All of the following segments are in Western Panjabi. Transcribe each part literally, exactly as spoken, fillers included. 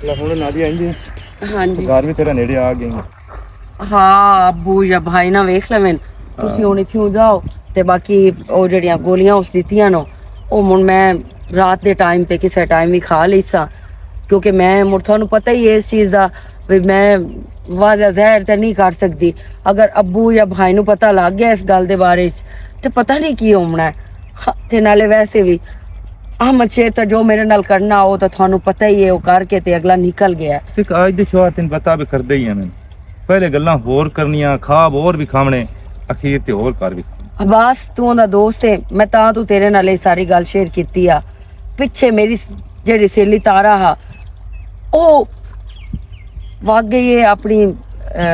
اللہ سونے نادی آئیں جی۔ ہاں جی۔ گھر بھی تیرا نیڑے آ گئی۔ ہاں، ابو یا بھائی نہ ویکھ لوین۔ تسی ہاں۔ ہن اتھوں جاؤ تے باقی او جڑیاں گولیاں اس دتیاں نو، او ہن میں رات دے ٹائم تے کسے ٹائم وی کھا لیساں، کیونکہ میں مڑ تھانوں پتہ ہی ہے اس چیز دا، وی میں واضح ظاہر تے نہیں کر سکدی۔ اگر ابو یا بھائی نوں پتہ لگ گیا اس گل دے بارے وچ، تے پتہ نہیں کی ہونا ہے۔ ہاں، تے نالے ویسے وی احمد شیر تے جو میرے نال کرنا، او تے تھانوں پتہ ہی ہے، او کر کے تے اگلا نکل گیا ہے۔ تے آج دے شوہر تین پتہ بھی کردے ہی ہیں۔ پہلے گلاں ہور کرنیاں، خواب ہور بھی کھاونے، اخیر تے ہور کر بھی کھاونے۔ عباس، تو اوندا دوست ہے، میں تاں تو تیرے نال اے ساری گل شیئر کیتی آ۔ پچھے میری س-، جڑی سہیلی تارا ہا، او وگ گئی ہے اپنی، اے،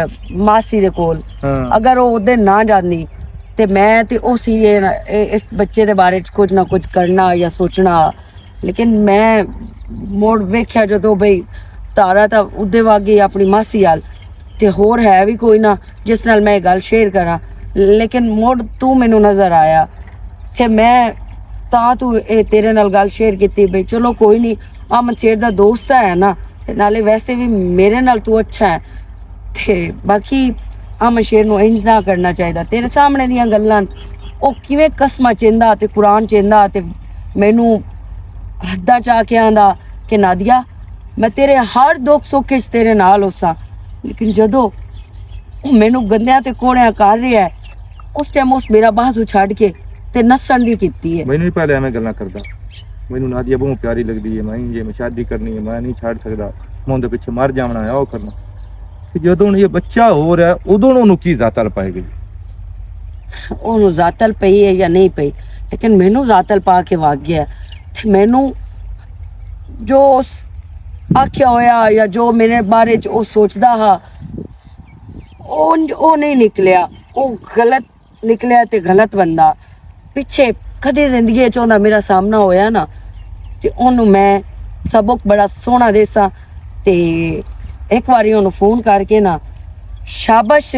ماسی دے کول۔ ہاں۔ اگر او اودے نہ جاندی تے میں تے او سی اے، اے، اس بچے دے بارے چ کچھ نہ کچھ کرنا یا سوچنا۔ لیکن میں مڑ ویکھیا جدوں بھئی تارا تاں اودے وگ گئی اپنی ماسی آل، تے ہور ہے وی کوئی نہ جس نال میں اے گل شیئر کراں۔ لیکن مڑ تو مینوں نظر آیا تے میں تاں تو اے تیرے نال گل شیئر کیتی بھئی چلو کوئی نہیں، امن شیر دا دوست ہے نا، تے نالے ویسے وی میرے نال تو اچھا ہے۔ تے باقی امن شیر نوں انج نہ کرنا چاہیدا۔ تیرے سامنے دیاں گلاں او کیویں قسماں چیندا تے قرآن چیندا تے مینوں حداں چا کے آندا کہ نادیا، میں تیرے ہر دکھ سکھ وچ تیرے نال ہوساں، لیکن جدوں او مینوں گندیاں تے کوڑیاں کر رہیا ہے، اس ٹائم اس میرا بازو چھڈ کے تے نسن دی کیتی ہے۔ مینوں ہی پہلے ایویں گلاں کردا، مینوں نادیہ بہوں پیاری لگدی ہے، میں انج ہے، میں شادی کرنی ہے، میں نہیں چھڈ سکدا، میں اوندے پچھے مر جاونا ہے، او کرنا۔ تے جدوں یہ بچہ ہو رہا ہے، ادوں انہوں کی زاتل پائے گئی؟ انہوں زاتل پئی ہے یا نہیں پئی، لیکن مینوں زاتل پا کے واگ گیا ہے۔ تے مینوں جو اس آکھیا ہویا یا جو میرے بارے چ او سوچدا ہا، او، او نہیں نکلیا۔ او غلط نکلیا تے غلط بندہ۔ پچھے کدی زندگی وچ اوندا میرا سامنا ہویا نا، تے اونوں میں سبق بڑا سوہنا دیساں۔ تے ایک واری اونوں فون کر کے نا، شابش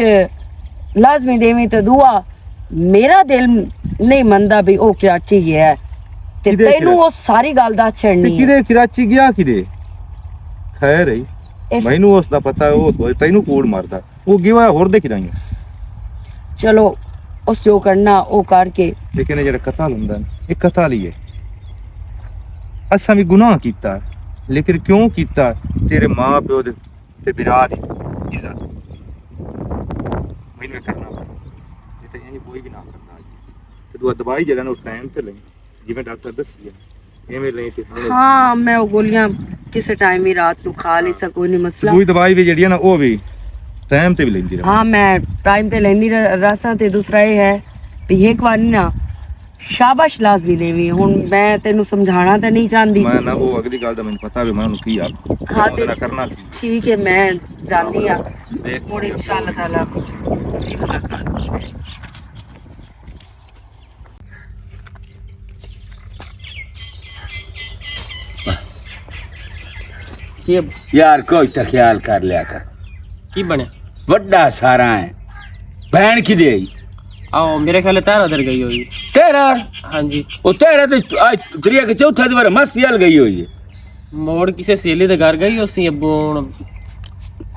لازمی دیویں تے دعا، میرا دل نہیں مندا بھی او کراچی گیا ہے۔ تے کدے تینوں کرا-، او ساری گل دس تے چھڑنی ہے۔ کدے کراچی گیا کدے؟ خیر ہے۔ اس مینوں اس دا پتہ ہے، او تینوں کوڑ ماردا۔ وہ گیوا ہور دے کدائیں۔ چلو، اس جو کرنا، او کر کے۔ لیکن یہ جڑا قتل ہوندا نا، یہ قتل ہی ہے۔ اساں بھی گناہ کیتا، لیکن کیوں کیتا؟ تیرے ماں پیو دے تے برا دی عزت۔ مینوں یہ کرنا پیا۔ یہ تے یعنی کوئی بھی نہ کرنا۔ تے دعا دوائی جڑا نا، اس ٹائم تے لیں۔ جی میں ڈاکٹر دسی ہے، ایویں لیں تے ہاں، میں وہ گولیاں کسے ٹائم ہی رات نو کھا لئی سا، کوئی نہیں مسئلہ۔ دوئی دوائی بھی جڑی ہے نا، وہ بھی ٹائم تے بھی لیندی رہنا۔ ہاں، میں ٹائم تے لیندی رہ-، رہساں۔ تے دوسرا یہ ہے بھی ایک وار نا شاباش لازمی دیوی۔ ہن میں تینوں سمجھانا تے نہیں چاہندی۔ میں نہ، وہ اگلی گل دا مینوں پتہ بھی میں انہوں کی آکھوں۔ ہاں، تے نہ کرنا کی۔ ٹھیک ہے، میں جاندی ہاں۔ دیکھ ہن انشاءاللہ تعالیٰ اسی ملاقات۔ یار، کوئی تو خیال کر لیا کر۔ کی بنے؟ وڈا سارا ہے۔ بہن کی دے آئی؟ آؤ، میرے خیال ہے تیرہ در گئی ہوئی۔ تیرہ؟ ہاں جی۔ وہ تیرہ تو آج تریہ کے چوتھا دوبارہ مس یل گئی ہوئی ہے۔ موڑ کسے سہیلی دے گھر گئی ہو سی ابو ہن؟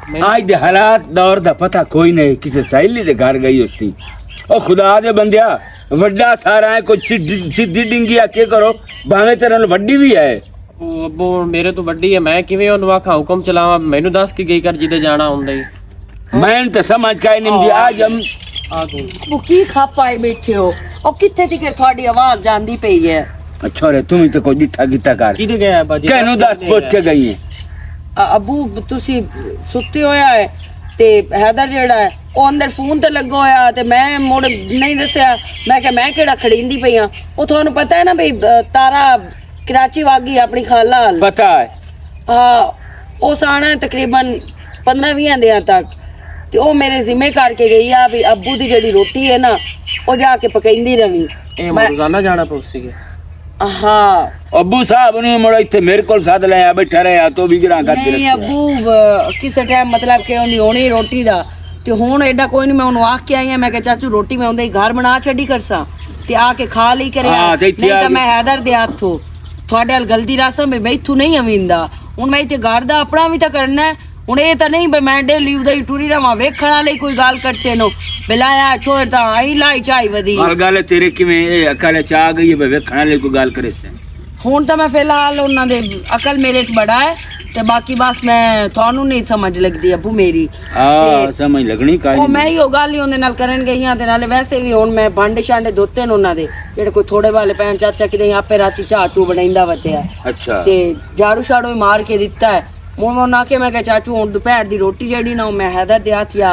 میں آج دے حالات دور دا پتہ کوئی نہیں، کسے سہیلی دے گھر گئی ہو سی۔ او خدا دے بندیا، وڈا سارا ہے، کوئی سدھی، سدھی ڈنگی آ کے کرو، بھاویں تیرے نال وڈی بھی ہے۔ او ابو ہن میرے تو وڈی ہے، میں کیویں اونوں آکھاں حکم چلاواں؟ مینوں دس کے گئی کر جدے جانا ہوندا ای۔ میں تے سمجھ کائے نہیں دی، آج ہم آ گئی۔ وہ کی کھپ آئے بیٹھے ہو؟ او کتھے تک تہاڈی آواز جاندی پئی ہے؟ اچھا رے، تم ہی تے کوئی ڈٹھا کیتا کر۔ کدے گیا ابا جی؟ کہنوں دس دس پوچھ کے گئی ہے۔ ا-، ابو، تسی ستے ہویا ہے تے حیدر جیڑا ہے، او اندر فون تے لگا ہویا تے میں مڑ نہیں دسیا۔ میں کہ میں کیڑا کھڑیندی پئی ہاں۔ او تھانوں پتہ ہے نا بھئی، ا، تارا کراچی واگی اپنی خالہ ہال۔ پتہ ہے۔ ہاں، او سانا ہے تقریباً پندرہ ویہاں دیاں تک۔ تے او میرے ذمے کر کے گئی آ بھی ابو دی جڑی روٹی ہے نا، او جا کے پکیندی رہی۔ اے میں روزانہ جانا پوسی گیا؟ ہاں۔ ابو صاحب نوں مڑا ایتھے میرے کول ساتھ لے آ، بیٹھا رہیا تو بھی گراں کر کے نہیں رکھیا۔ ابو، ب-، کسے ٹائم مطلب کہ اونی ہونی روٹی دا، تے ہن ایڈا کوئی نہیں، میں اونوں آکھ کے آئی ہاں، میں کہ چاچو روٹی میں اوندے گھر بنا چھڈی کرساں، تے آ کے کھا لئی کرے ہاں، آ، تے ایتھے نہیں آ تاں کے میں حیدر دے ہتھوں تھوڑے ال گلتی راساں میں میں اتھوں نہیں اویندا۔ ہن میں اتھے گھر دا اپنا وی تاں کرنا ہے۔ ہن اے تاں نہیں بے میں ڈیلی ادا ہی ٹری رہواں، ویکھن والے ہی کوئی گل کرتے نو۔ بلایا چھوڑ تاں آئی لائی چائی ودی۔ ہر گل تیرے کیویں اے عقل چ آ گئی ہے بے ویکھن والے کوئی گل کرے سے؟ ہن تاں میں فی الحال انہاں دے عقل میرے چ بڑا ہے، تے باقی بس میں تھانوں نہیں سمجھ لگدی ابو میری۔ ہاں، تے سمجھ لگنی کائی او نہیں۔ میں ہی او گل ہی اوندے نال کرن گئی ہاں، تے نالے ویسے وی ہن میں بھانڈے شانڈے دھوتے نے انہاں دے، جڑے کوئی تھوڑے والے پین چاچا کدے آپے راتی چاہ چو بنائندا وتیا۔ اچھا۔ تے جھاڑو شاڑو ہی مار کے دتا ہے۔ ہن میں انہاں آکھیا، میں کہیا، "چاچو، ہن دوپہر دی روٹی جیڑی نا، او میں حیدر دے ہتھ یا،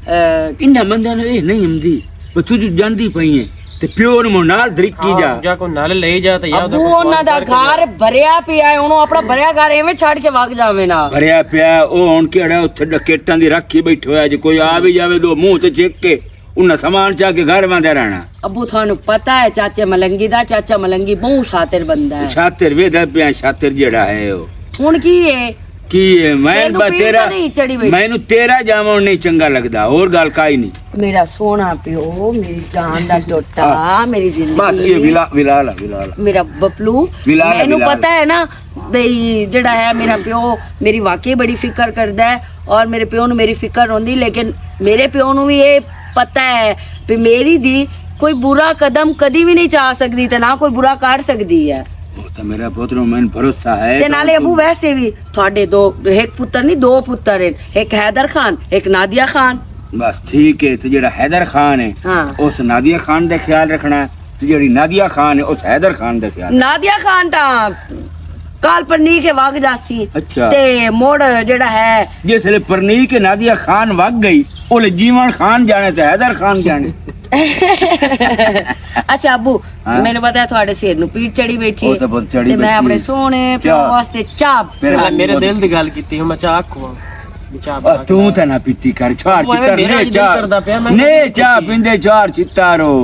اے، انہاں بندیاں نوں اے نہیں ہمدی، پر توں جو جاندی پئی ہے، تے پیو نوں مو نال دھرکی جا۔" جا کو نال لے جا تے یا ابو، انہاں دا گھر بھریا پیا ہے، ہن او اپنا بھریا گھر ایویں چھڈ کے وگ جاوے نا۔ بھریا پیا، او ہن کیڑا اتھے ڈکیٹاں دی رکھی بیٹھے ہویا، جے کوئی آ وی جاوے، دو منہ تے چک کے انہاں سامان چا کے گھر واندے رہنا۔ ابو، تھانوں پتہ ہے چاچے ملنگی دا، چاچا ملنگی بہوں شاطر بندہ ہے۔ شاطر ویدا پیا، شاطر جیڑا ہے او۔ ہن کی ہے؟ کی ہے؟ میں سینوں با پیڑ تیرا، تاں نہیں چڑھی بیٹھی۔ مینوں تیرا جاون نہیں چنگا لگدا، اور گل کائی نہیں۔ میرا سونا پیو، میری جان دا ٹوٹا، آہ۔ میری زندگی۔ بس، یہ ولا، ولا لا، ولا لا۔ میرا بپلو، ولا لا، مینوں ولا لا۔ پتہ ہے نا، بھئی جڑا ہے میرا پیو، میری واقعی بڑی فکر کردا ہے، اور میرے پیو نوں میری فکر ہوندی، لیکن میرے پیو نوں وی اے پتہ ہے کہ میری دی کوئی برا قدم کدی وی نہیں چا سکدی تے نہ کوئی برا کر سکدی ہے۔ او تے میرا پتر، میں بھروسہ ہے تے تو نالے ابو، ویسے وی تھوڑے دو، ایک پتر نہیں، دو پتر ہیں، ایک حیدر خان، ایک نادیہ خان۔ بس ٹھیک ہے، تے جڑا حیدر خان ہے، ہاں۔ اس نادیہ خان دا خیال رکھنا ہے۔ تے جیڑی نادیہ خان ہے، اس حیدر خان دا خیال۔ نادیہ خان تاں کال پرنی کے وگ جاسی۔ اچھا۔ تے مڑ جیڑا ہے، جس لے پرنی کے نادیہ خان وگ گئی، او لے جیون خان جانے تے حیدر خان جانے۔ اچھا ابو، ہاں؟ مینوں پتہ ہے تھوڑے سر نوں پیڑ چڑھی بیٹھی او ہے۔ تے بہت چڑھی تے میں بیٹھی اپنے ہے۔ سونے پیو چاہ۔ واسطے چاہ پہلا بنا میرے دل دی گل کیتی، میں چاہ آکھوں۔ آ، توں تے نہ پیتی کر، چار چتر میرا نے ہی دل چاہ۔ کردا پیا، میں نے کیوں چاہ پیتی؟ پیندے چار چتر ہو۔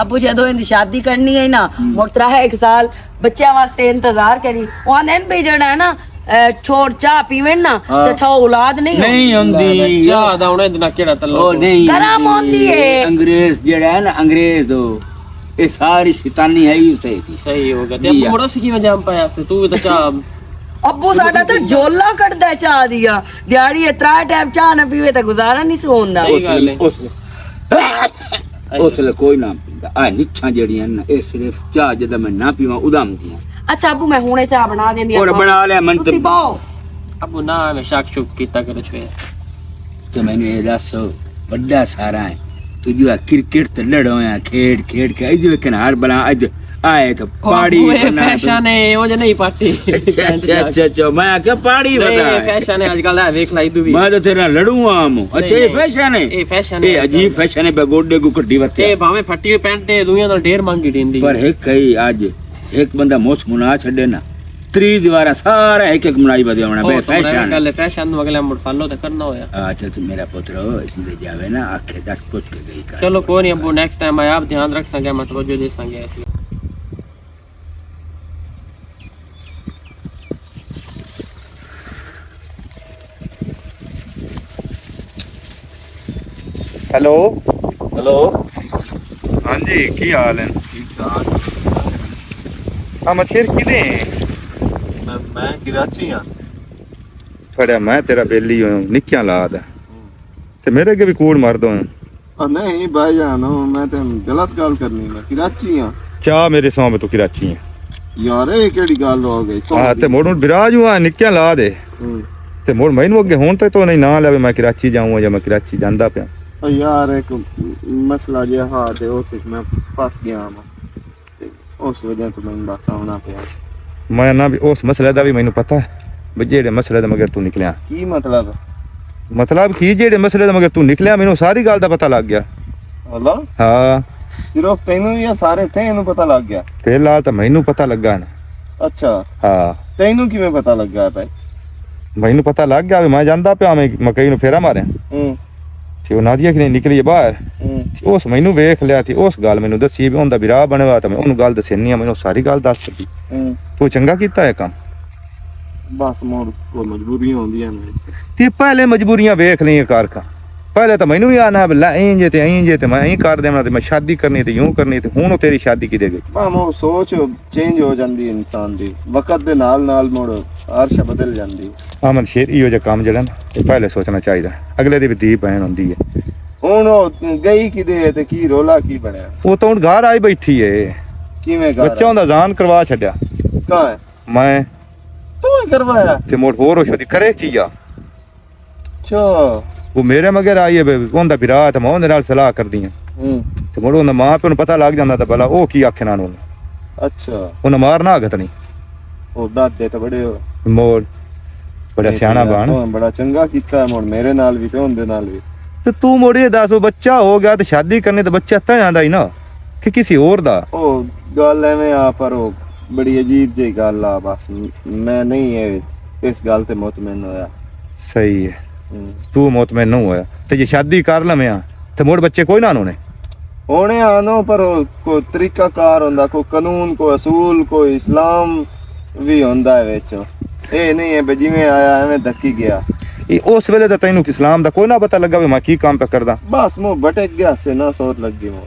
ابو جدوں ان دی شادی کرنی ہے نا، ہم۔ مڑ ترا ایک سال بچیاں واسطے انتظار کری۔ او آندے نے بھی جڑا ہے نا، اے، چھوڑ چاہ پیون نا، ہاں۔ تے ٹھاؤ اولاد نہیں نہیں ہوندی۔ ہوندی۔ چاہ دا ہن ادنا کیڑا تعلق او ہو؟ نہیں گرم ہوندی۔ ہوندی ہے۔ انگریز جڑا ہے نا، انگریز ہو، اے ساری شیطانی ہے ہی اسے دی۔ صحیح ہو گیا۔ تے جی ابو ہاں۔ مڑا سی کیویں جام پایا سے؟ تو بھی تو چاہ ابو ساڈا تے جولا کڈدا ہے چاہ دیا۔ دیہاڑی اے ترا ٹائم چاہ نہ پیوے تے گزارا نہیں سی ہوندا۔ صحیح اس گل لے، ہے۔ اس لے، اس لے کوئی نہ پیندا۔ آ نچھاں جڑیاں نا، اے صرف چاہ جدا میں نہ پیواں، ادا آمدیاں۔ اچھا ابو، میں ہنے چاہ بنا دیندی اور ہاں۔ بنا لیا من تے تسی باؤ۔ ابو نہ میں شک شک کیتا کرے چھوے۔ تے مینوں اے دس، وڈا سارا ہے۔ تو جو ہے کرکٹ تے لڑو ہے، کھیڈ کھیڈ کے، اج ویکھن ہر بلا، اج آئے تو او پاڑی ابو، اے بنا فیشن ہے، او جو نہیں پاٹی۔ اچھا، اچھا، اچھا، اچھا، میں آکھیا پاڑی نہیں، بتا اے ہے۔ فیشن ہے، اج کل ہے، ویکھ لائی تو بھی۔ میں تو تیرے نال لڑوں آم۔ اچھا، نہیں، اے نہیں۔ فیشن ہے؟ اے فیشن ہے اے اج کل۔ عجیب فیشن ہے، بے گوڈے کو کڈی وتے۔ اے بھاویں پھٹی ہوئی پینٹ ہے، دنیا نال ڈھیر مہنگی ڈیندی۔ پر ایک کئی اج ایک بندہ موچ منا چھڈے نا، تری دیوارا سارا ایک ایک منائی بدیا ہونا، بے او تو فیشن۔ گل ہے، فیشن نو اگلے مڑ فالو تے کرنا ہویا۔ اچھا، تو میرا پتر ہو، اس نے جاوے نا، آکھے دس پوچھ کے گئی کر۔ چلو، کوئی نہیں ابو، نیکسٹ ٹائم آیا، آپ دھیان رکھ سکے، مطلب جو دے سکے اسی۔ ہیلو۔ ہیلو۔ ہاں جی، کی حال ہے؟ ٹھیک ٹھاک۔ ہاں، مچھر کدے ہیں؟ میں، میں کراچی ہاں۔ تھوڑا میں تیرا بیلی ہوں، نکیاں لا دا۔ تے میرے اگے بھی کوڑ مار دو ہیں۔ آ، نہیں بھائی جان، میں تے غلط گل کرنی، میں کراچی ہاں۔ چا میرے سامنے تو کراچی ہیں۔ یار، اے کیڑی گل ہو گئی؟ ہاں، تے مڑ ہن برا جو آ نکیاں لا دے۔ ہوں۔ تے مڑ مینوں اگے ہن تے تو نہیں نہ لے میں کراچی جاؤں یا میں کراچی جاندا پیا۔ او یار، ایک مسئلہ جہا ہا تے اس وچ میں پھس گیا ہاں۔ تے اس وجہ تو میں بس آنا پیا۔ میں نہ بھی اس مسئلے دا بھی مینوں پتہ ہے، بھی جیڑے مسئلے دے مگر تو نکلیا۔ کی مطلب؟ مطلب کی، جیڑے مسئلے دے مگر تو نکلیا، مینوں ساری گل دا پتہ لگ گیا۔ اللہ؟ ہاں۔ صرف تینوں یا سارے تھے اینوں پتہ لگ گیا؟ فی الحال تو مینوں پتہ لگا نا۔ اچھا۔ ہاں۔ تینوں کیویں پتہ لگ گیا پے؟ مینوں پتہ لگ گیا، میں جاندا پیا، میں مکئی نوں پھیرا ماریا۔ ہوں۔ تے او نادیہ کنے نکلی باہر۔ ہوں۔ تے اس مینوں ویکھ لیا، تے اس گل مینوں دسی بھی اوندا بھرا بنیا، تے میں اونوں گل دسینی آ، مینوں ساری گل دس سکی۔ ہوں۔ تو چنگا کیتا ہے کم۔ بس مور کو مجبوری ہوندی ہے نا۔ تے پہلے مجبوریاں ویکھ لئیاں کر کا۔ پہلے تو مینوں بھی آنا، بلا این جے تے این جے تے میں این کر دینا، تے میں شادی کرنی تے یوں کرنی، تے ہن او تیری شادی کی دے گئی؟ ماما، او سوچ چینج ہو جاندی انسان دی، وقت دے نال نال مڑ ہر شے بدل جاندی۔ امن شیر، ایہو جا کام جڑا نا، تے پہلے سوچنا چاہیدا۔ اگلے دی بھی دھی بہن ہوندی ہے۔ ہن او گئی کدے تے کی رولا کی بنیا؟ او تاں ہن گھر آئی بیٹھی ہے۔ کیویں گھر بچہ آئی؟ ہوندا اذان کروا چھڈیا۔ کہاں ہے؟ میں۔ تو ہی کروایا؟ تے مڑ ہور ہو شدی کرے کی آ؟ اچھا۔ وہ میرے مگر آئی ہے، اوندا بھرا تے میں اوندے نال صلاح کردی ہاں۔ ہوں۔ تے مڑ اوندا ماں پیو نوں پتہ لگ جاندا تے بھلا او کی آکھے نال اونوں۔ اچھا۔ اوندا مار نہ آگت نہیں۔ او ڈاڈے تے بڑے ہو۔ مول بڑا اے سیاݨا تے یار، بن۔ توں بڑا چنگا کیتا ہے مول، میرے نال وی تے اوندے نال وی۔ تے تو مول اے دس، او بچہ ہو گیا تے شادی کرنی تے بچہ تاں آندا ہی نا کہ کسی ہور دا۔ او گل ایویں آ، پر او بڑی عجیب جئی گل آ، بس میں نہیں اے اس گل تے مطمئن ہویا۔ صحیح ہے۔ ہوں۔ تو مطمئن نہ ہویا۔ تے جے شادی کر لویں آ، تے مڑ بچے کوئی نہ ہونے۔ ہونے آنو، پر او کوئی طریقہ کار ہوندا، کوئی قانون، کوئی اصول، کوئی اسلام وی ہوندا ہے وچ۔ اے نہیں ہے بے جویں آیا ایویں دھکی گیا۔ اے اس ویلے تے تینوں اسلام دا کوئی نہ پتہ لگا وے میں کی کام پہ کردا۔ بس مو بٹک گیا سے نہ سوچ لگی مو۔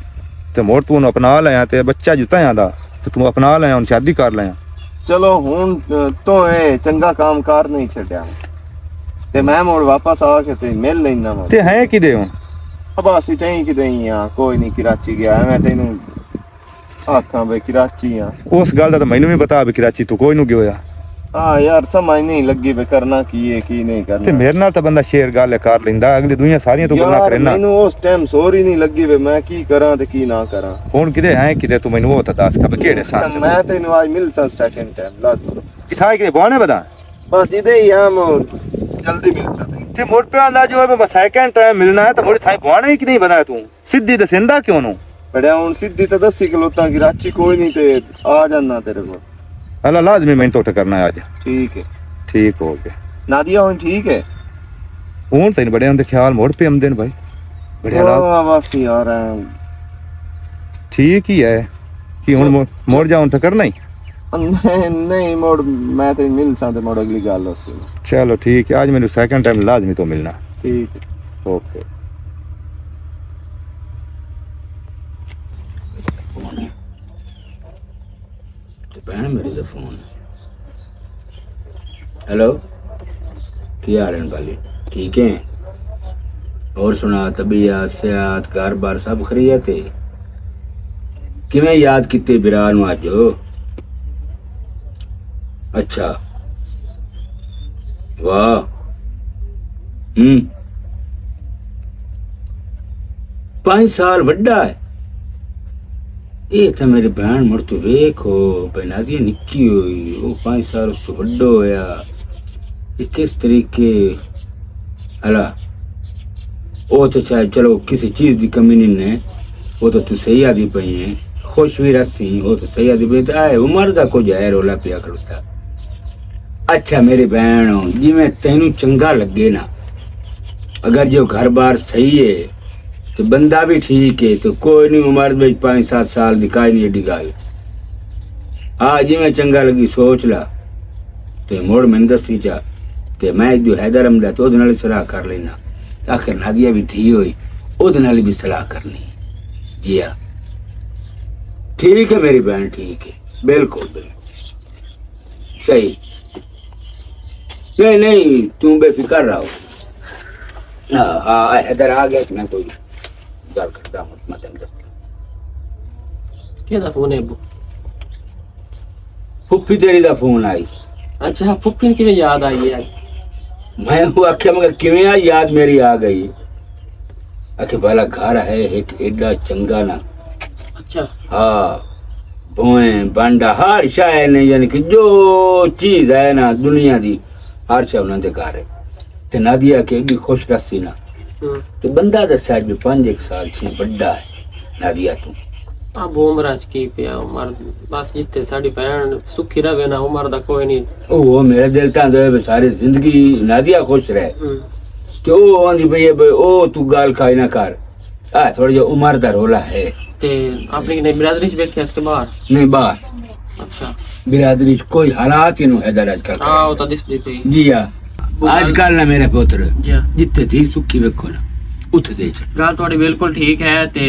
تے مڑ تو انہوں اپنا لیا تے بچہ جتا ہے آندا۔ تے تو اپنا لیا، ہن شادی کر لیا۔ چلو ہن تو اے چنگا کام کار نہیں چھڈیا۔ تے میں مڑ واپس آ کے تے مل لینا مڑ۔ تے ہیں کدے ہن؟ اب اسی تئیں کدے ہی ہاں، کوئی نہیں کراچی گیا، میں تینوں آکھاں بے کراچی ہاں۔ اس گل دا تے مینوں وی پتا بے کراچی تو کوئی نوں گیا ہویا۔ ہاں یار، سمجھ نہیں لگی بے کرنا کی ہے، کی نہیں کرنا۔ تے میرے نال تے بندہ شیئر گل کر لیندا، اگلی دنیا ساریاں تو گلاں یار، کرے نا۔ مینوں اس ٹائم سور ہی نہیں لگی بے میں کی کراں تے کی نہ کراں۔ ہن کدے ہیں کدے تو مینوں او تے دس کبے کیڑے سان تے میں تینوں آج مل سا سیکنڈ ٹائم لازمی۔ کتھا کدے بوانے بدا؟ بس جدے ہی ہم جلدی مل سکتے ہیں۔ تے مڑ پیا آندا جو میں سیکنڈ ٹائم ملنا ہے تے مڑ تھائی بوانے ہی کدے بدا تو؟ سدھی تے سندا کیوں نو؟ بڑیا ہن سدھی تے دسی کلوتاں کی راچی کوئی نہیں تے آ جانا تیرے کول۔ اللہ لازمی میں تو کرنا ہے آج۔ ٹھیک ہے۔ ٹھیک ہو گیا۔ نادیا ہن ٹھیک ہے؟ ہن تین بڑے ہن دے خیال مڑ پہ آمدے نے بھائی۔ بڑے حالات۔ واہ، بس یار، ایں۔ ٹھیک ہی ہے۔ کہ ہن مڑ، مڑ جاؤں ٹکر نہیں؟ نہیں، نہیں، مڑ میں تے مل ساں تے مڑ اگلی گل ہو سی۔ چلو ٹھیک ہے، آج مینوں سیکنڈ ٹائم لازمی تو ملنا۔ ٹھیک ہے۔ اوکے۔ تے بہن میری دا فون۔ ہیلو، کی حال ہیں بالی؟ ٹھیک ہیں؟ اور سنا، طبیعت، صحت، گھر بار سب خیریت ہے؟ کیویں یاد کیتے برا نو اج؟ اچھا۔ واہ۔ ہم۔ پانچ سال وڈا ہے۔ اے تے میری بہن مڑ تو ویکھو، بہنا دی نکی ہوئی، او پانچ سال اس تو وڈا ہویا۔ اے کس طریقے؟ الا، او تے چاہے چلو کسی چیز دی کمی نہیں نے، او تے تو صحیح آدھی پئی ہیں، خوش بھی رسی، او تے صحیح آدھی پئی، تے اے عمر دا کچھ ہے رولا پیا کھڑوتا۔ اچھا میری بہن، جویں تینوں چنگا لگے نا، اگر جو گھر بار صحیح ہے، تے بندہ بھی ٹھیک ہے، تے کوئی نہیں، عمر وچ پانچ سات سال دی کائی نہیں ایڈی گل۔ آ، جویں چنگا لگی سوچ لا، تے مڑ مینوں دسی جا، تے میں جو حیدر احمد ہے، تے اودے نال صلاح کر لینا۔ آخر نادیہ بھی تھی ہوئی، اودے نال بھی صلاح کرنی۔ جی ہاں۔ ٹھیک ہے میری بہن، ٹھیک ہے۔ بالکل، بالکل۔ صحیح۔ نہیں، نہیں، تم بے فکر رہو۔ ہاں، ہاں، حیدر آ گیا کہ میں کوئی گل کردا ہوں، میں تینوں دسدا۔ کیا دا فون ہے ابو؟ پھپھی تیری دا فون آئی۔ اچھا، پھپھی کیویں یاد آئی ہے؟ میں وہ آکھیا، مگر کیویں آ یاد میری آ گئی؟ آکھے، بھلا گھر ہے ایک ایڈا چنگا نا۔ اچھا۔ ہاں، بھوئیں، بانڈا، ہر شے نے، یعنی کہ جو چیز ہے نا دنیا دی، ہر شے انہاں دے گھر ہے۔ تے نادیہ کے بھی خوش رسی نا۔ ہوں۔ تے بندہ دسیا جو پنج ایک سال چھ بڑا ہے نادیہ تو۔ اب عمر اچ کی پیا، عمر بس جتھے ساڈی بہن سکھی رہے نا، عمر دا کوئی نہیں۔ او، او میرے دل تاں دے ساری زندگی نادیہ خوش رہے۔ ہوں۔ تے او آندی پئی ہے، بھئی، او تو گال کھائی نہ کر۔ آ، تھوڑا جہا عمر دا رولا ہے۔ تے اپنی کنے برادری چ ویکھیا اس کے باہر؟ نہیں، باہر۔ اچھا۔ برادری چ کوئی حالات ہی نہیں ہے در اج کل۔ ہاں، وہ تو دس دی پئی۔ جی ہاں۔ وہ اج گل کل نہ میرے پتر، جی ہاں۔ جتھے تھی سکھی ویکھو نا۔ اتھے دے چھڈ۔ گل تہاڈی بالکل ٹھیک ہے۔ تے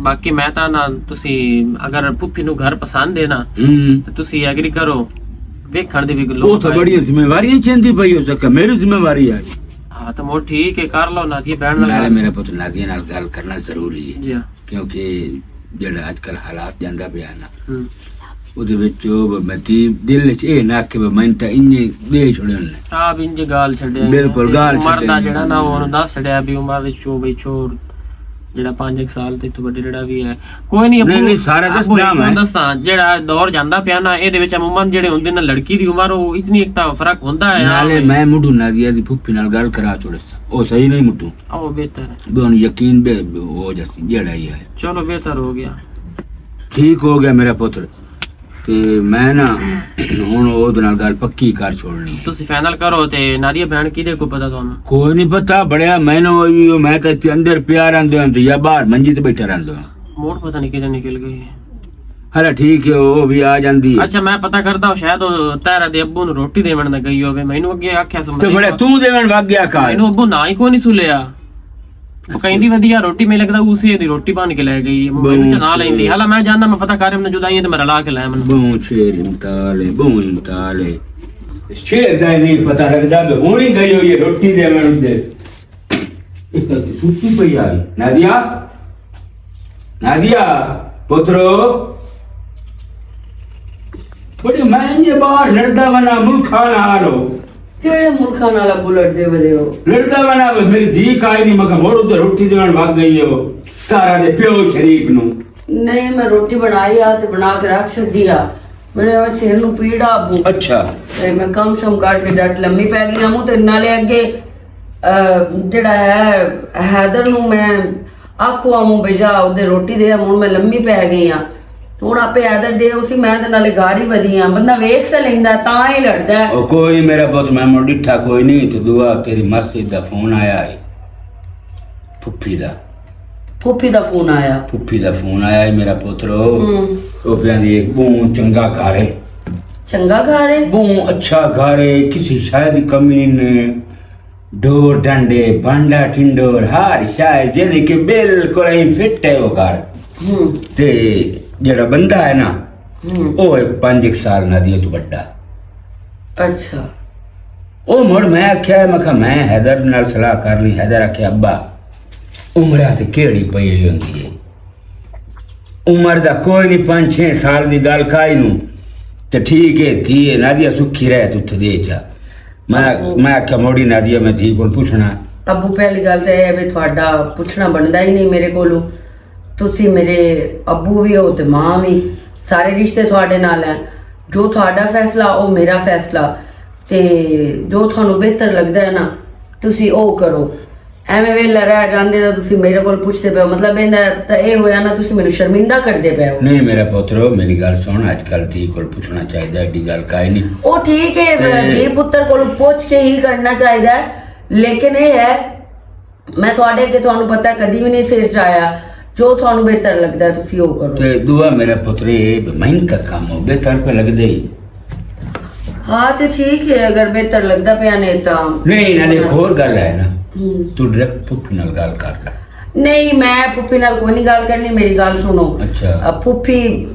باقی میں تاں نہ، تسی اگر پھپھی نو گھر پسند ہے نا، ہوں۔ تے تسی ایگری کرو، ویکھن دی بھی لوڑ۔ بڑیاں ذمہ واریاں چیندی پئی ہو سکا، میری ذمہ واری ہے۔ ہاں، تے مڑ ٹھیک ہے، کر لو نادیہ بہن نال نالے گل۔ میرا پتر نادیہ نال گل کرنا ضروری ہے۔ جی ہاں۔ کیونکہ جڑا اج کل حالات جاندا پیا نا، ہوں۔ اودے وچ او میں تی دل وچ اے نہ کہ میں تے انجے دے چھوڑے نے۔ آپ انجے گال چھڈیا۔ بالکل، تے گال عمر دا چھڈیا۔ جڑا نا، او دس چھڈیا بھی عمر وچ او بھئی چھوڑ، جڑا پانچ ایک سال تے تو وڈے جڑا بھی ہے۔ کوئی نہیں، نہیں، ابو، نہیں، سارا دس ابو، نام ایک ہے۔ دساں، جڑا دور جاندا پیا نا، اے دے وچ عموماً جڑے ہوندے نے، لڑکی دی عمر، او اتنی ایک تا فرق ہوندا ہے۔ نالے میں مڈو نازیہ دی پھپھی نال گل کرا چھوڑے سا۔ او صحیح نہیں مڈو۔ او بہتر ہے۔ دونوں یقین بے ہو جاسی، جیڑا ہی ہے۔ چلو، بہتر ہو گیا۔ ٹھیک ہو گیا میرا پتر۔ تے میں نا ہن او دے نال گل پکی کر چھوڑنی ہے۔ تسی فائنل کرو تے نادیہ بہن کیدے کو پتہ تانوں؟ کوئی نہیں پتہ، بڑیا میں نہ ہوئی، میں تے اتھے اندر پیا رہندے ہاں تے یا باہر منجی تے بیٹھا رہندے ہاں۔ موڑ پتہ نہیں کدھر نکل گئی ہے۔ ہلا ٹھیک ہے، او بھی آ جاندی ہے۔ اچھا، میں پتہ کردا ہوں، شاید او تہرا دے ابو نوں روٹی دیون نہ گئی ہووے۔ مینوں اگے آکھیا سو تے بڑے توں دیون وگ گیا کار۔ مینوں ابو نہ ہی کوئی نہیں سلیا۔ پکائندی ودیا روٹی، میں لگدا اسی دی روٹی بن کے لے گئی ہے۔ مینوں چنا لیندی۔ ہلا میں جانا، میں پتہ کر، میں جدائی ہے تے میرا لا کے لے من۔ بہوں شیر امتال ہے، بہوں امتال ہے۔ شیر دا نہیں پتہ لگدا کہ ہونی گئی ہوئی ہے روٹی دیون دے۔ ایک تو ستی پئی آئی۔ نادیہ، نادیہ، پترو، بڑی میں یہ باہر لڑدا ونا ملکاں نال ہو۔ کیڑے ملکاں نال ابو لڑدے ودے ہو؟ لڑدا ونا، میری دھی کائی نہیں، مکا موڑ تے روٹی دیون وگ گئی ہو۔ تارا دے پیو شریف نو۔ نہیں، میں روٹی بنائی آ تے بنا کے رکھ چھڈی آ۔ میرے سر نو پیڑ آ ابو۔ اچھا۔ تے میں کم شم کر کے جٹ لمبی پی گئی ہوں۔ تے نالے اگے، آ، جڑا ہے حیدر نو میں آکھو آمو بجا اودے روٹی دے، ہن میں لمبی پی گئی ہاں۔ ہن آپے حیدر دے اسی، میں تے نالے گار ہی ودی ہاں۔ بندہ ویکھ تے لیندا، تاں ہی لڑدا ہے۔ او کوئی نہیں میرا پت، میں مڑ ڈٹھا کوئی نہیں۔ تو دعا تیری ماسی دا فون آیا ہے، پھپھی دا۔ پھپھی دا فون آیا؟ پھپھی دا فون آیا ہے میرا پترو۔ ہوں۔ او پیاندی ایک بہوں چنگا گھر ہے۔ چنگا گھر ہے؟ بہوں اچھا گھر ہے، کسی شے دی کمی نہیں۔ ڈور ڈنڈے، بانڈا ٹنڈور، ہر شاید یعنی کہ بالکل این فٹ ہے وہ گھر۔ ہوں۔ تے جڑا بندہ ہے نا، ہوں۔ وہ ایک پانچ ایک سال نہ دیے تو بڑا۔ اچھا۔ او مڑ میں آکھیا، میں کہا، میں حیدر نال صلاح کر لی۔ حیدر آکھیا، ابا، عمراں تے کیڑی پئی ہوئی ہوندی ہے؟ عمر دا کوئی نہیں، پانچ چھ سال دی گل کائی نو۔ تے ٹھیک ہے، تھی ہے، نادیہ سکھی رہ، تو اتھے دے چا۔ میں، ابو۔ میں آکھیا، موڑی نادیہ، میں تھی کول پوچھنا۔ ابو، پہلی گل تے اے ہے بھی تہاڈا پوچھنا بندا ہی نہیں میرے کولوں۔ تسی میرے ابو بھی ہو تے ماں بھی، سارے رشتے تہاڈے نال ہیں۔ جو تہاڈا فیصلہ، او میرا فیصلہ۔ تے جو تہانوں بہتر لگدا ہے نا، تسی او کرو۔ ایویں ویلا رہ جاندے تاں تسی میرے کول پوچھدے پئے ہو۔ مطلب ایندا تاں اے ہویا نا، تسی مینوں شرمندہ کردے پئے ہو۔ نہیں میرا پترو، میری گل سن، اج کل دھی کول پوچھنا چاہیدا، ایڈی گل کائی نہیں۔ او ٹھیک ہے، تے دھی پتر کول پوچھ کے ہی کرنا چاہیدا ہے، لیکن اے ہے، میں تہاڈے اگے، تہانوں پتہ ہے، کدی وی نہیں سر چایا۔ جو تہانوں بہتر لگدا ہے، تسی او کرو۔ تے دعا میرا پتر، اے محنت دا کم ہو، بہتر پہ لگدے ہی۔ ہاں، تے ٹھیک ہے، اگر بہتر لگدا پیا نے تاں۔ نہیں، نال ایک ہور گل ہے نا، ہوں۔ تو ڈائریکٹ پھپھی نال گل کر لے۔ نہیں، میں پھپھی نال کوئی نہیں گل کرنی، میری گل سنو۔ اچھا۔ اب پھپھی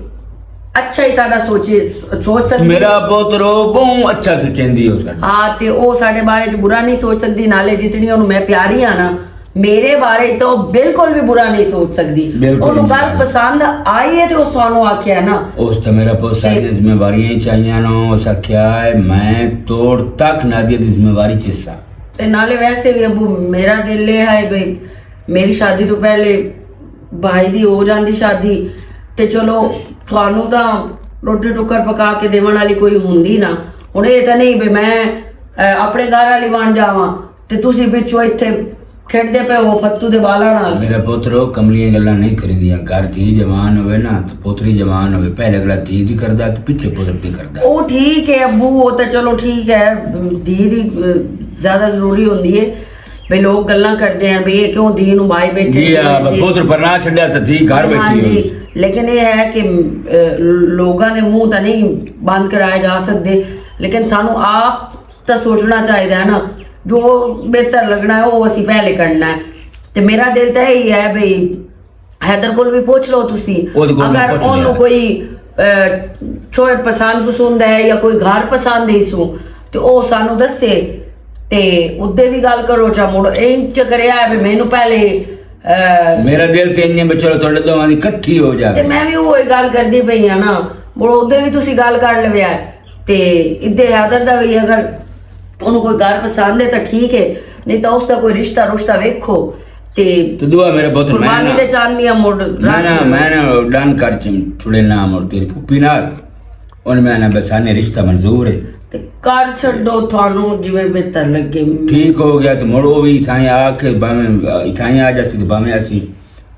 اچھا ہی سارا سوچے، سوچ سکدی۔ میرا پتر او بہوں اچھا سوچیندی ہو سکدی۔ ہاں، تے او ساڈے بارے چ برا نہیں سوچ سکدی، نالے جتنی اونوں میں پیاری ہاں نا، میرے بارے تو بالکل بھی برا نہیں سوچ سکدی۔ بالکل اونوں نہیں گل سوچ۔ پسند آئی ہے تے اس تانوں آکھیا نا۔ اس تے میرا پتر ساری ذمہ واریاں ہی چاہیاں نو، اس آکھیا ہے میں توڑ تک نادیہ دی ذمہ واری چساں۔ تے نالے ویسے بھی ابو، میرا دل اے ہے بھئی میری شادی تو پہلے بھائی دی ہو جاندی شادی، تے چلو، تھانوں تاں روٹی ٹکر پکا کے دیون والی کوئی ہوندی نا۔ ہن اے تاں نہیں بھئی میں، اے، اپنے گھر والی بن جاواں تے تسی پچھوں اتھے کھیڈدے پئے ہو فتو دے بالاں نال۔ میرا پتر، او کملیاں گلاں نہیں کریندیاں۔ گھر دھی جوان ہوئے نا، تے پوتری جوان ہوئے، پہلے اگلا دھی دی کردا تے پچھے پتر دی کردا۔ او ٹھیک ہے ابو، او تے چلو ٹھیک ہے، دھی دی، اے، زیادہ ضروری ہوندی ہے۔ بھئی لوگ گلاں کردے ہیں، بھئی اے کیوں دھی نوں بائی بیٹھے جی، نے، ہاں، جی۔ پتر پر نہ چھڈیا تے دھی گھر ہاں بیٹھی جی، ہوئی۔ لیکن اے ہے کہ، اے، لوگاں دے منہ تاں نہیں بند کرایا جا سکدے، لیکن سانوں آپ تاں سوچنا چاہیدا ہے نا، جو بہتر لگنا ہے، او اسی پہلے کرنا ہے۔ تے میرا دل تے ایہی ہے بھئی، حیدر کول وی پوچھ لو تسی۔ اگر اونوں کوئی، اے، چھوہر پسند پسند ہے یا کوئی گھر پسند ہے سو، تے او سانوں دسے۔ تے اودے وی گل کرو، چا مڑ ایں چ کریا ہے بھئی مینوں پہلے، اے، میرا دل تے انجے بچو تھوڑے دوواں دی کٹھی ہو جاوے۔ تے میں وی اوہی گل کردی پئی ہاں نا، مڑ اودے وی تسی گل کر لویا ہے۔ تے ادے حیدر دا وی اگر اونوں کوئی گھر پسند ہے تاں ٹھیک ہے، نہیں تاں اس دا کوئی رشتہ رشتہ ویکھو۔ تے تے دعا میرے پتر، میں قربانی نہ، دے چاندیاں مڑ میں نہ، میں نہ ڈن کر چن چھڑے نہ مڑ تیری پھوپھی نال۔ ان میں نہ بسانے رشتہ منظور ہے۔ تے کر چھڈو، تھانوں جویں بہتر لگے۔ ٹھیک ہو گیا تے مڑ او وی اتھائیں آ کے بھاویں اتھائیں آ جاسی تے بھاویں اسی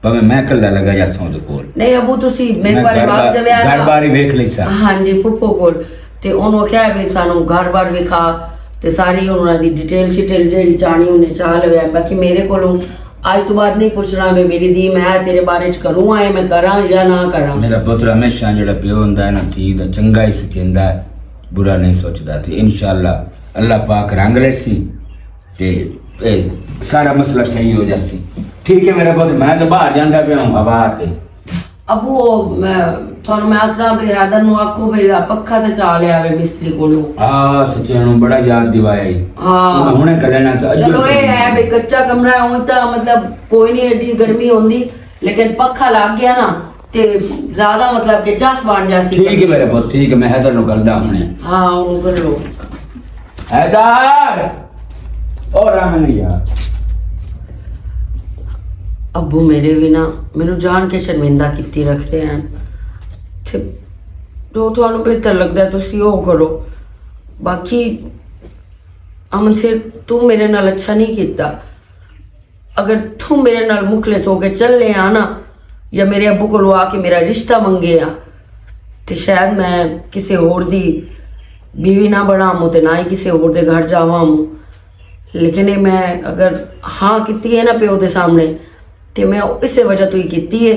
بھاویں میں کلا لگا جاساں اودے کول۔ نہیں ابو، تسی میرے میں بارے گھر باپ بار، جب آیا گھر نا، بار ہی ویکھ لیساں۔ ہاں جی، پھپھو کول۔ تے انہوں آخیا ہے بھی سانوں گھر بار وکھا، تے ساری انہوں دی ڈیٹیل شیٹیل جیڑی چاہنی انہیں چاہ لویا۔ باقی میرے کولوں اج تو بعد نہیں پوچھنا، میں میری دھی میں تیرے بارے چ کروں آئے، میں کراں یا نہ کراں۔ میرا پتر ہمیشہ جڑا پیو ہوندا ہے نا، دھی دا چنگا ہی سوچیندا ہے، برا نہیں سوچدا۔ تے انشاءاللہ اللہ پاک رنگ لیسی۔ تے اے سارا مسئلہ صحیح ہو جاسی۔ ٹھیک ہے میرا پتر، میں تے باہر جاندا پیا ہوں ہوا تے۔ ابو، او، میں، تھانوں میں آکھنا بھی حیدر نوں آکھو بھی آ پکھا تے چا لیا وے مستری کولوں۔ آ سچے نوں بڑا یاد دیوایا ای۔ ہاں۔ ہن ہنے کلے نہ تے اجو چلو، اے ہے بھی کچا کمرہ ہے، ہن تاں مطلب کوئی نہیں ایڈی گرمی ہوندی، لیکن پکھا لگ گیا نا تے زیادہ مطلب کہ چس بن جاسی۔ ٹھیک ہے میرے پتر، ٹھیک ہے، میں حیدر نوں گلدا ہنے۔ ہاں، اونوں کر لو۔ حیدر! او رحم نہیں یار۔ ابو میرے بھی نا، مینوں جان کے شرمندہ کیتی رکھتے ہیں۔ تے جو تھانوں بہتر لگدا ہے، تسی او کرو۔ باقی امن سر، تو میرے نال اچھا نہیں کیتا۔ اگر تو میرے نال مخلص ہو کے چلے آ نا، یا میرے ابو کولوں آ کے میرا رشتہ منگے آ، تے شاید میں کسے ہور دی بیوی نہ بناواں تے نہ ہی کسے ہور دے گھر جاواں۔ لیکن اے میں اگر ہاں کیتی ہے نا پیو دے سامنے، تے میں اسے وجہ تو ہی کیتی ہے۔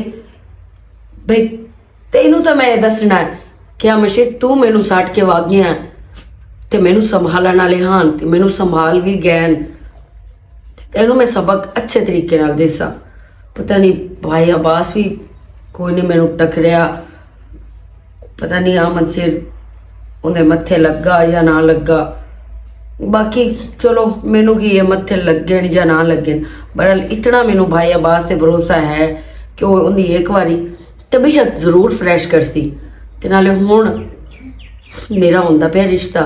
بھئی، تینوں تاں میں اے دسنا ہے کہ ہمیشہ تو مینوں سٹ کے واگیاں ہے تے مینوں سنبھالن والے ہان تے مینوں سنبھال وی گئے ہن۔ تے تینوں میں سبق اچھے طریقے نال دیساں۔ پتہ نہیں بھائی عباس وی کوئی نہیں مینوں ٹکریا، پتہ نہیں احمد سر اوندے متھے لگا یا نہ لگا۔ باقی چلو، مینوں کی اے متھے لگن یا نہ لگن، بہرحال اتنا مینوں بھائی عباس تے بھروسہ ہے کہ او اوندی ایک واری طبیعت ضرور فریش کرسی۔ تے نالے ہن میرا ہوندا پیا رشتہ،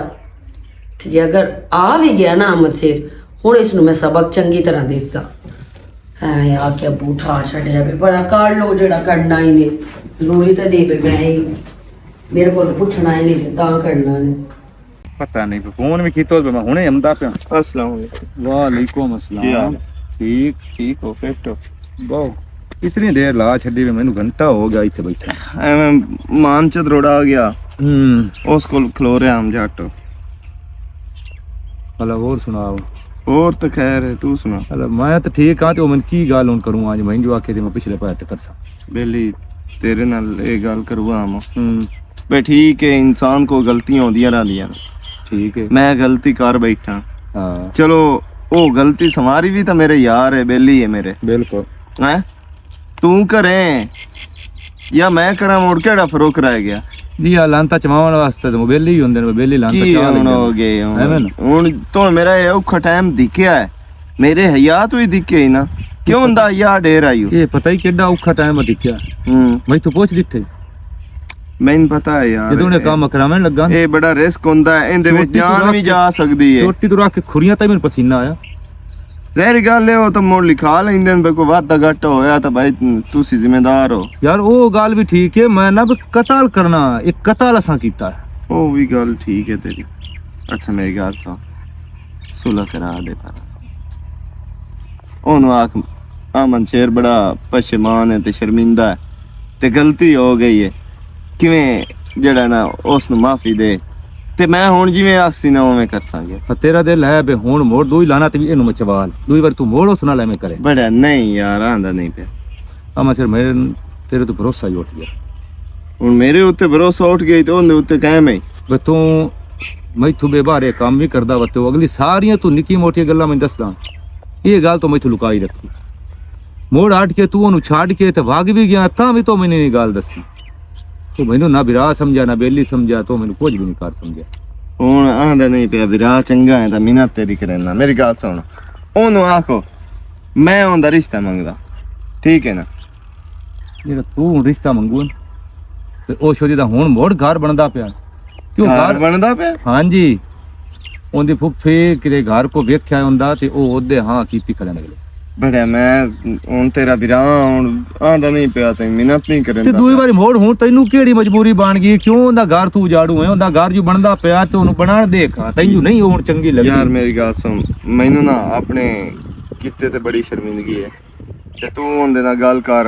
تے جے اگر آ وی گیا نا احمد سر، ہن اس نوں میں سبق چنگی طرح دیساں۔ ایویں آ کے بوٹا چھڈیا پیا، پر کر لو جڑا کرنا ہی نہیں، ضروری تے نہیں پیا میں ہی، میرے کول پوچھنا ہی نہیں تے تاں کرنا نہیں۔ پتہ نہیں، فون بھی کیتا ہوئے، میں ہنے آمدا پیا۔ السلام علیکم۔ وعلیکم السلام۔ کی حال ہے؟ ٹھیک۔ ٹھیک ہو، فٹ ہو؟ بہو، اتنی دیر لا چھڈی وے، مینوں گھنٹہ ہو گیا اتھے بیٹھا۔ ایویں مان چ دروڑا آ گیا۔ ہوں۔ اس کول کھلو رہیا ہم جٹ۔ بھلا ہور سناؤ؟ ہور تے خیر ہے، تو سنا؟ بھلا میں تے ٹھیک ہاں، تے او من کی گل ہن کروں، اج میں جو آکھے تے میں پچھلے پاہے تے کرساں۔ بیلی، تیرے نال اے گل کروا ہم۔ ہوں۔ بے ٹھیک ہے، انسان کو غلطیاں ہوندیاں رہندیاں۔ ٹھیک ہے۔ میں غلطی کر بیٹھا۔ ہاں۔ چلو، او غلطی سواری بھی تاں میرے یار ہے، بیلی ہے میرے۔ بالکل۔ ہیں؟ توں کریں یا میں کراں، مڑ کیڑا فرق رہ گیا؟ جی، آ لانتا چواون واسطے تے موبائل ہی ہوندے نے، موبائل ہی لانتا کی چا ہن لیندے ہو نے۔ گئے ہن؟ ایویں نا۔ ہن تو میرا اے اوکھا ٹائم دکھیا ہے، میرے حیات ہوئی دکھے ہی نا۔ کیوں ہوندا یار ڈیر آئیو؟ اے پتہ ہی کیڈا اوکھا ٹائم دکھیا۔ ہوں۔ میں تو پوچھ دتے۔ مینوں پتا ہے یار، جدوں نے اے، کام کراون لگا نا۔ اے بڑا رسک ہوندا ہے، ایندے وچ چوٹی تو جان رکھ وی کے، جا سکدی ہے۔ چوٹی تو رکھ کے کھریاں تائیں مینوں پسینہ آیا۔ ظاہر گل ہے، او تاں مڑ لکھا لیندے نے، کوئی وعدہ گھاٹا ہویا تاں بھائی تسی ذمہ دار ہو۔ یار، او گل وی ٹھیک ہے، میں نہ وی قتل کرنا، ایک قتل اساں کیتا ہے۔ او وی گل ٹھیک ہے تیری۔ اچھا، میری گل سن، صلح کرا دے پر۔ اونوں آکھ، امن شیر بڑا پشیمان ہے تے شرمندہ ہے تے غلطی ہو گئی ہے، کیویں جڑا نا اس نوں معافی دے، تے میں ہن جیویں آکھسی نا اوویں کرساں گے۔ پر تیرا دل ہے بے ہن موڑ دوئی لانا تے وی اینوں مچوال، دوئی وار تو موڑ اس نال ایویں کرے۔ بڑا نہیں یار، آندا نہیں پیا۔ امن شیر، میں تیرے تو بھروسہ ہی اٹھ گیا۔ ہن میرے اُتے بھروسہ اٹھ گیا تے اوندے اُتے قائم ہے۔ بے تو میں تو بے بارے کام وی کردا وا، تے اگلی ساریاں تو نکی موٹی گلاں میں دسدا، یہ گل تو میں تو لکائی رکھی۔ موڑ ہٹ کے تو اونوں چھڈ کے تے بھاگ بھی گیا، تاں بھی تو مینوں نہیں گل دسی۔ تو مینوں نہ برا سمجھا، نہ بیلی سمجھا، تو مینوں کچھ بھی نہیں کر سمجھا۔ ہن آندا نہیں پیا، برا چنگا ہے تاں منت تیری کرنا۔ میری گل سن، اونوں آکھو میں اوندا رشتہ منگدا، ٹھیک ہے نا؟ جڑا تو ہن رشتہ منگو نا، تے او شودی دا ہن موڑ گھر بندا پیا۔ کیوں گھر گھر؟ بندا پیا؟ ہاں جی۔ اوندی پھپھی کدے گھر کو ویکھیا ہوندا تے او اودے ہاں کیتی کھڑے نکلے۔ بڑا میں ہن تیرا بھرا ہن آندا نہیں پیا تے منت نہیں کرن تے دا دوئی پیا۔ واری موڑ ہن تینوں کیڑی مجبوری بن گئی؟ کیوں اوندا گھر تو اجاڑو ہے؟ اوندا گھر جو بندا پیا تے اونوں بنان دے کھا۔ تینوں نہیں ہن چنگی لگدی۔ یار میری گل سن، مینوں نا اپنے کیتے تے بڑی شرمندگی ہے۔ تے تو اوندے نال گل کر،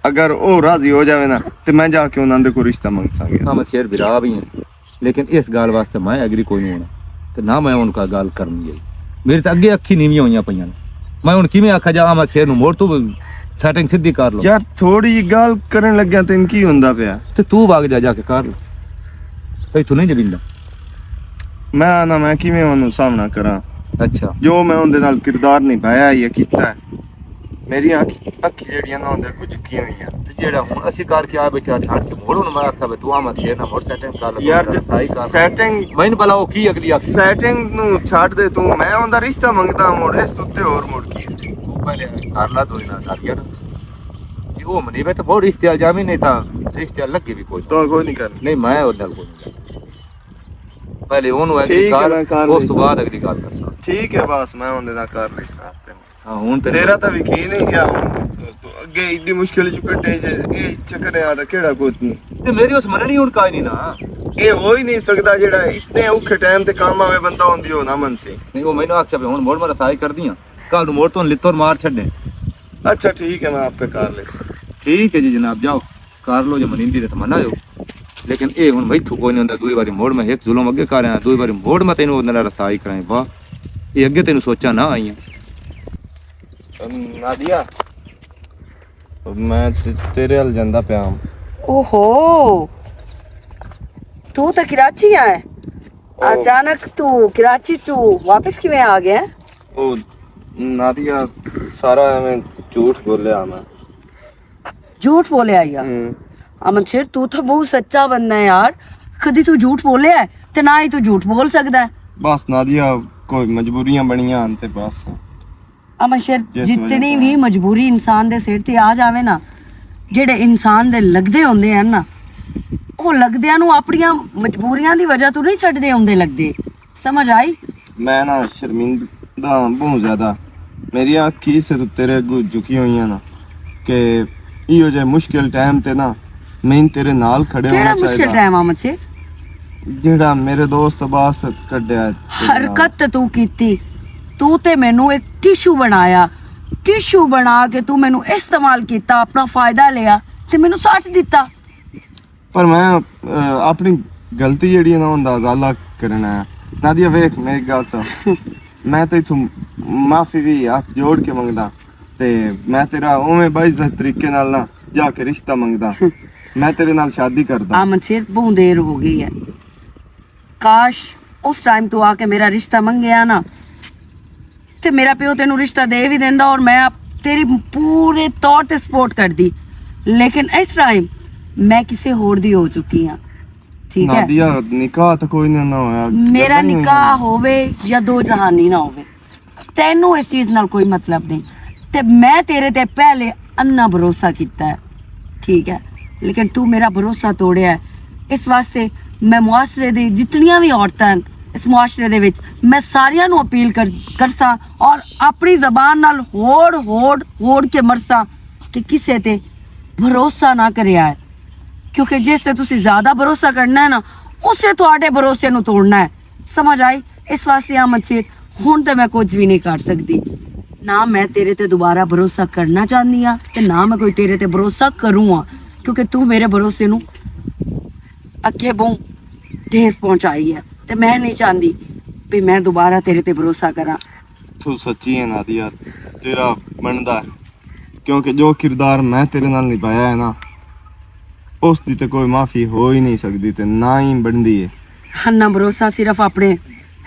اگر او راضی ہو جاوے نا تے میں جا کے انہاں دے کو رشتہ منگ سانگے۔ ہاں، میں شیر بھرا بھی ہاں، لیکن اس گل واسطے میں ایگری کوئی نہیں ہونا، تے نہ میں ان کا گل کرنی ہے۔ میرے تے اگے اکھی نیویاں ہوئیاں پیاں نے۔ میں ہن کیویں آکھا جا، احمد شیر نوں موڑ تو سیٹنگ سدھی کر لو۔ یار، تھوڑی جی گل کرن لگیا تین کی ہوندا پیا؟ تے تو باغ جا، جا کے کر لو۔ ایتھوں نہیں جبیندا۔ میں آنا، میں کیویں اونوں سامنا کراں؟ اچھا۔ جو میں اوندے نال کردار نبھایا یا کیتا ہے، میری اکھ، اکھ جیڑیاں نہ ہوندے کچھ جھکیاں ہوئیاں۔ تے جیڑا ہن اسی کر کے آ بیٹھے، ہتھ ہٹ کے موڑ ہن میں آکھا بے تو احمد شیر نہ موڑ سیٹنگ کر لے، یار، جے سائی کر لے۔ سیٹنگ میں بلا او کی اگلی آکھ۔ سیٹنگ نو چھڈ دے تو، میں اوندا رشتہ منگدا ہاں، موڑ اس تے اور موڑ کی ہے؟ تو پہلے کر لا، دوئی نال کر گیا نا۔ جی او منی بے تو موڑ رشتے آل جامی نہیں تھا، رشتے آل لگے بھی کوئی تو کوئی نہیں کر۔ نہیں، میں اودے نال کوئی نہیں کر۔ پہلے اونوں ایگری ٹھیک ہے، کر، میں کر اس تو لیساں۔ بعد اگلی گل کرساں۔ ٹھیک ہے، بس میں اوندے نال کر لیساں۔ ہاں، ہن تے تیرا تاں وی کی نہیں گیا ہن۔ تو اگے ایڈی مشکل چ کڈے جے، اے چکر ہے، آ تاں کیڑا کوئی نہیں۔ تے میری اس مننی ہن کائی نہیں نا۔ اے ہو ہی نہیں سکدا جیڑا اتنے اوکھے ٹائم تے کام آوے بندہ ہوندی ہو نہ من سے۔ نہیں، او مینوں آکھیا پیا، ہن موڑ میں رسائی کر دیاں، کل نوں موڑ تو لتر مار چھڈے۔ اچھا، ٹھیک ہے، میں آپ پہ کار لیساں۔ ٹھیک ہے جی جناب، جاؤ۔ کر لو جو منیندی تے تمنا جو، لیکن اے ہن میتھوں کوئی نہیں ہوندا۔ دوئی واری موڑ میں ایک ظلم اگے کر رہا، دوئی واری موڑ میں تینوں اندر رسائی کرائی۔ واہ، اے اگے تینوں سوچا نہ آئیاں۔ نادیا، میں تے-، تیرے ال جاندا پیا ہاں۔ اوہو، تو تے کراچی آئے؟ او۔ اچانک تو کراچی چوں واپس کیویں آ گیا؟ او نادیا، سارا ایویں جھوٹ بولیا میں۔ جھوٹ بولیا یا؟ ہوں۔ امن شیر، تو تھا بہت سچا بندہ ہے یار، کدی تو جھوٹ بولیا ہے تے نہ ہی تو جھوٹ بول سکدا ہے۔ بس نادیا، کوئی مجبوریاں بنیاں ہن تے بس۔ امن شیر، جس وجہ جتنی تو بھی مجبوری انسان دے سر تے آ جاوے نا، جڑے انسان دے لگدے ہوندے ہیں نا، وہ لگدیاں نو اپنیاں مجبوریاں دی وجہ تو نہیں چھڈدے ہوندے لگدے۔ سمجھ آئی؟ میں نا شرمندہ ہاں بہت زیادہ۔ میری اکھی سے تو تیرے اگوں جھکی ہوئی ہیں نا کہ ایہو جے مشکل ٹائم تے نا میں تیرے نال کھڑے ہونا چاہیدا۔ کیڑا مشکل ٹائم آ مچھر؟ جیڑا میرے دوست عباس کڈیا ہے تیرے نال۔ حرکت تے تو کیتی، تو تے مینوں ایک ٹشو بنایا، ٹشو بنا کے تو مینوں استعمال کیتا، اپنا فائدہ لیا تے مینوں سٹ دتا۔ پر میں، آ، اپنی غلطی جیڑی ہے نا، اوندا ازالہ کرنا ہے۔ نادیہ، ویکھ، میری گل سن۔ میں تے اتھوں معافی بھی ہاتھ جوڑ کے منگدا۔ تے میں تیرا اوویں باعزت طریقے نال نہ جا کے رشتہ منگدا۔ میں تیرے نال شادی کردا۔ آ منصیر، بہت دیر ہو گئی ہے۔ کاش اس ٹائم تو آ کے میرا رشتہ منگیا نا، تے میرا پیو تینوں رشتہ دے وی دیندا اور میں آپ تیری پورے طور تے سپورٹ کردی۔ لیکن اس ٹائم میں کسے ہور دی ہو چکی ہاں۔ ٹھیک ہے؟ نادیہ، نکاح تے کوئی نہ، نہ ہویا۔ میرا گلاں ہی ہوئیاں نکاح نے۔ ہووے یا دو جہانی نہ ہووے، تینوں اس چیز نال کوئی مطلب نہیں۔ تے میں تیرے تے پہلے انا بھروسہ کیتا ہے، ٹھیک ہے، لیکن تو میرا بھروسہ توڑیا ہے۔ اس واسطے میں معاشرے دی جتنیاں بھی عورتاں ہیں اس معاشرے دے وچ، میں ساریاں نوں اپیل کر، کرساں اور اپنی زبان نال ہوڑ، ہوڑ، ہوڑ کے مرساں کہ کسے تے بھروسہ نہ کریا ہے، کیونکہ جس تے تسی زیادہ بھروسہ کرنا ہے نا، اسے تہاڈے بھروسے نوں توڑنا ہے۔ سمجھ آئی؟ اس واسطے آ مچھر، ہن تے میں کچھ وی نہیں کر سکدی۔ نہ میں تیرے تے دوبارہ بھروسہ کرنا چاہندی ہاں تے نہ میں کوئی تیرے تے بھروسہ کروں ہاں، کیونکہ تو میرے بھروسے نوں اگے بہوں ٹھیس پہنچائی ہے تے میں نہیں چاہندی بھی میں دوبارہ تیرے تے بھروسہ کراں۔ تو سچی ہے نادیہ، تیرا بندا ہے، کیونکہ جو کردار میں تیرے نال نبھایا ہے نا، اس دی تے کوئی معافی ہو ہی نہیں سکدی تے نہ ہی بندی ہے۔ ہنہ بھروسہ صرف اپنے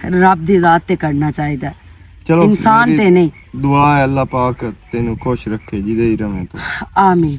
رب دی ذات تے کرنا چاہیدا ہے۔ چلو، انسان میری تے نہیں۔ دعا ہے، اللہ پاک تینوں خوش رکھے، جدے ہی رہے تو۔ آمین۔